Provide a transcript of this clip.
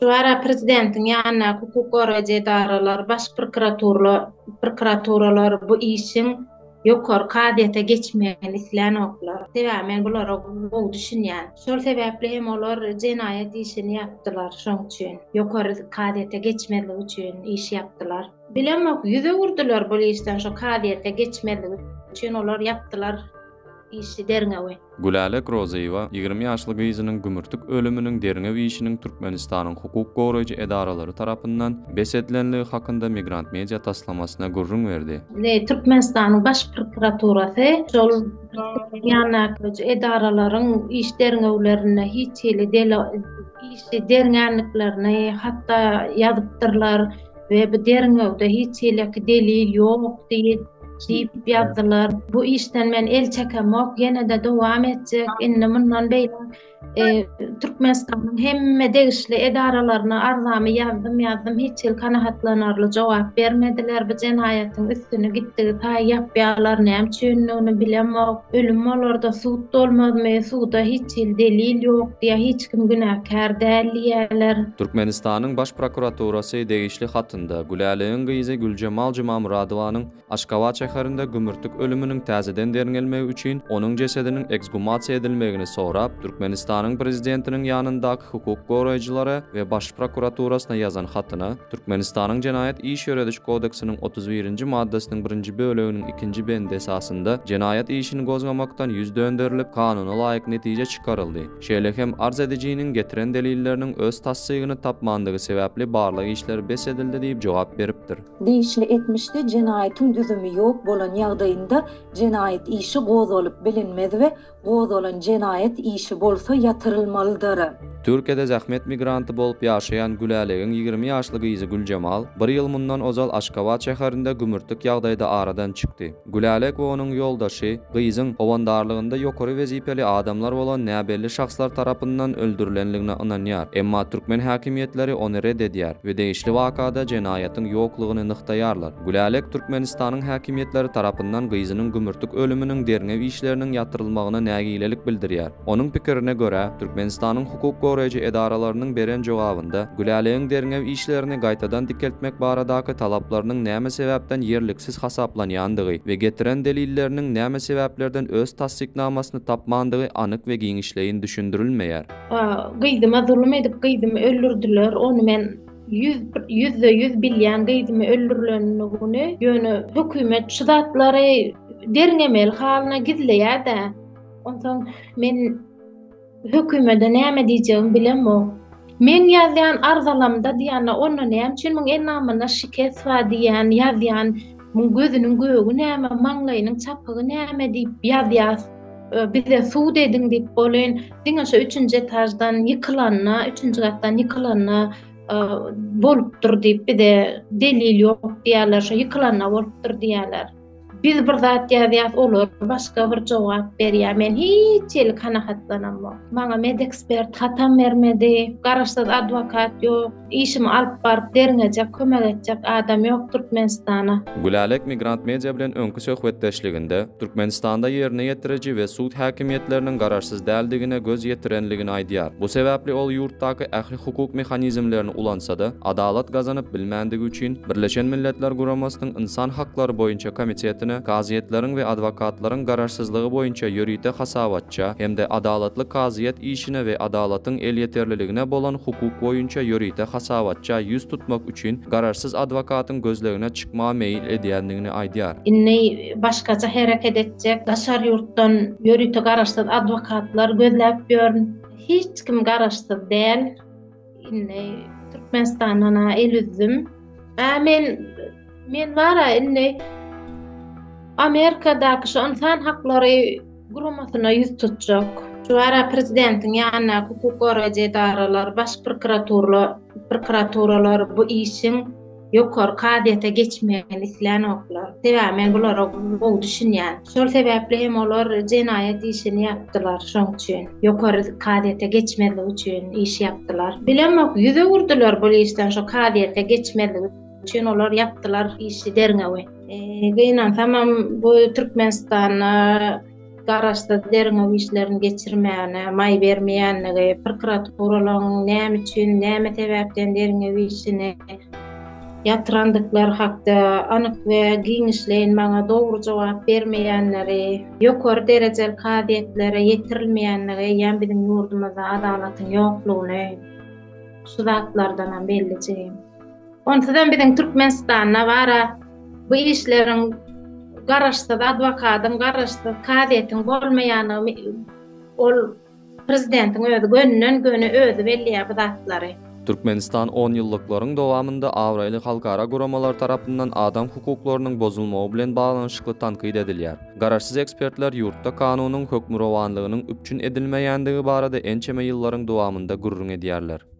Şu ara prezidentiň ýanyndaky hukuk goraýjy edaralar, baş prokuraturla, prokuraturalar bu işiň ýokary kazyýete geçmegini islänoklar. Sebäbi men bulara gowy düşünýän. Şol sebäpli hem olar jenaýat işini ýapdylar şoň üçin. Ýokary kazyýete geçmezlik üçin iş ýapdylar. Bilemok, ýüz öwürdiler bul işden şo kazyýete geçmezlik üçin olar ýapdylar işi derňewi. Gülälek Rozyýewa 20 ýaşly gyzynyň gümürtik ölüminiň derňew işiniň Türkmenistanyň hukuk goraýjy edaralary tarapyndan bes edilenligi hakynda Migrant Media taslamasyna gürrüň berdi. Türkmenistanyň Baş prokuraturasy şol ýanyndaky edaralaryň iş derňewlerinde hiç hili işi derňänliklerini hatda ýazypdyrlar we bu derňewde hiç hili delil ýok diýip diýip ýazdylar. Bu işden men el çekemok, ýene-de dowam etjek. Indi mundan beýläk e, Türkmenistanyň hemme degişli edaralaryna arzamy ýazdym, ýazdym, hiç hili kanagatlanarly jogap bermediler. Bu jenaýatyň üstüni gitdigi saýy ýapýarlar, näme üçinligini bilemok. Ölüm bolarda sud bolmazmy? Suda hiç hili delil ýok diýýär, hiç kim günäkär däl diýýärler. Türkmenistanyň Baş prokuraturasy degişli hatynda Gülälegiň gyzy Güljemal Jumamyradowanyň Aşgabat şäherinde gümürtik ölüminiň täzeden derňelmegi üçin onuň jesediniň eksgumasiýa edilmegini sorap, Türkmenistanyň Prezidentiniň ýanyndaky hukuk goraýjylara we Baş prokuraturasyna ýazan hatyna Türkmenistanyň Jenaýat iş ýörediş kodeksiniň 31-nji maddasynyň birinji böleginiň ikinji bendi esasynda jenaýat işini gozgamakdan ýüz dönderilip, kanuna laýyk netije çykaryldy. Şeýle hem arz edijiniň getiren delilleriniň öz tassygyny tapmandygy sebäpli barlag işleri bes edildi diýip jogap beripdir. Degişli etmişde jenaýatyň düzümi ýok bolan ýagdaýynda jenaýat işi gozgalyp bilinmez we gozgalan jenaýat işi bolsa ýatyrylmalydyr. Türkiýede zähmet migranty bolup ýaşaýan Gülälegiň 20 ýaşly gyzy Güljemal bir ýyl mundan ozal Aşgabat şäherinde gümürtik ýagdaýda aradan çykdy. Gülälek we onuň ýoldaşy, gyzyň, howandarlygynda ýokary wezipeli adamlar bolan näbelli şahslar tarapyndan öldürilenligine ynanýar. Emma türkmen häkimiýetleri ony red edýär we degişli wakada jenaýatyň ýoklugyny nygtaýarlar. Gülälek Türkmenistanyň häkimiýetleri tarapyndan gyzynyň gümürtik ölüminiň derňew işleriniň ýatyrylmagyna nägilelik bildirýär. Onuň pikirine görä, Türkmenistanyň hukuk goraýjy edaralarynyň beren jogabynda Gülälegiň derňew işlerini gaýtadan dikeltmek baradaky talaplarynyň näme sebäpden ýerliksiz hasaplanýandygy we getiren delilleriniň näme sebäplerden öz tassyknamasyny tapmandygy anyk we giňişleýin düşündirilmeýär. Gyzyma zulum edip gyzymy öldürdiler, ony men 100% bilýän gyzymy öldürilendigini, ýöne hökümet şu zatlary derňemeli halyna gizleýär-dä. Onsoň men hökümede näme diýjegimi bilemok. Meň ýazýan arzalamda diýende, onda näme üçin muň endamynda şikes bar diýýän, ýazýan, muň gözüniň gögi näme, maňlaýynyň çapygy näme diýip ýazýas. Bize sud ediň diýip bolyn, diňe şo üçünji etaždan ýykylanda, üçünji gatdan ýykylanda bolupdyr diýip bize delil ýok diýýärler, şo ýykylanda bolupdyr diýýärler. Biz bir zat ýazýas, olar başga bir jogap berýär. Men hiç hili kanagatlanamok. Maňa medekspert hatam bermedi, garaşsyz adwokat ýok, işimi alyp baryp derňejek, kömek etjek adam ýok Türkmenistana. Gülälek Migrant Media bilen öňki söhbetdeşliginde Türkmenistanda ýerine ýetiriji we sud häkimiýetleriniň garaşsyz däldigine göz ýetirenligini aýdýar. Bu sebäpli ol ýurtdaky ähli hukuk mehanizmlerini ulansa-da, adalat gazanyp bilmändigi üçin Birleşen Milletler Guramasynyň Ynsan haklary boýunça komitetine, kazyýetleriň we adwokatlaryň garaşsyzlygy boýunça ýörite hasabatça hem-de adalatly kazyýet işine we adalatyň elýeterliligine bolan hukuk boýunça ýörite hasabatça ýüz tutmak üçin garaşsyz adwokatyň gözlegine çykmaga meýil edýändigini aýdýar. Indi başgaça hereket etjek, daşary ýurtdan ýörite garaşsyz adwokatlar gözläp ýörün. Hiç kim garaşsyz däl. Indi Türkmenistandan el üzdüm. Ä men men bara indi Amerikadaky şu ynsan haklary guramasyna ýüz tutjak. Şu ara prezidentiň ýanyndaky hukuk goraýjy edaralar, baş prokuraturla prokuraturalar bu işiň ýokary kazyýete geçmegini islänoklar. Sebäbi men bulara gowy düşünýän. Şol sebäpli hem olar jenaýat işini ýapdylar şoň üçin. Ýokary kazyýete geçmezlik üçin iş ýapdylar. Bilemok, ýüz öwürdiler bu işden şo kazyýete geçmezlik üçin olar ýapdylar işi derňewi. Gynansamam bu Türkmenistanda. Garaşsyz derňew işlerini geçirmäne maý bermeýänligi, prokuraturalaryň näme üçin, näme sebäpden derňew işini ýatyrandyklary hakda anyk we giňişleýin maňa dogry jogap bermeýänleri, ýokary derejeli kazyýetlere ýetirilmeýänligi eýýäm biziň ýurdumyzda adalatyň ýoklugyny şu zatlardanam belli jigim. Onsuzam biziň Türkmenistanda bara bu işleriň garaşsyz adwokadyň, garaşsyz kazyýetiň bolmaýanyny ol prezidentiň özi gönden göni özi belleýär bu zatlary. Türkmenistan onýyllyklaryň dowamynda abraýly halkara guramalar tarapyndan adam hukuklarynyň bozulmagy bilen baglanyşykly tankyt edilýär. Garaşsyz ekspertler ýurtda kanunyň hökmürowanlygynyň üpjün edilmeýändigi barada ençeme ýyllaryň dowamynda gürrüň edýärler.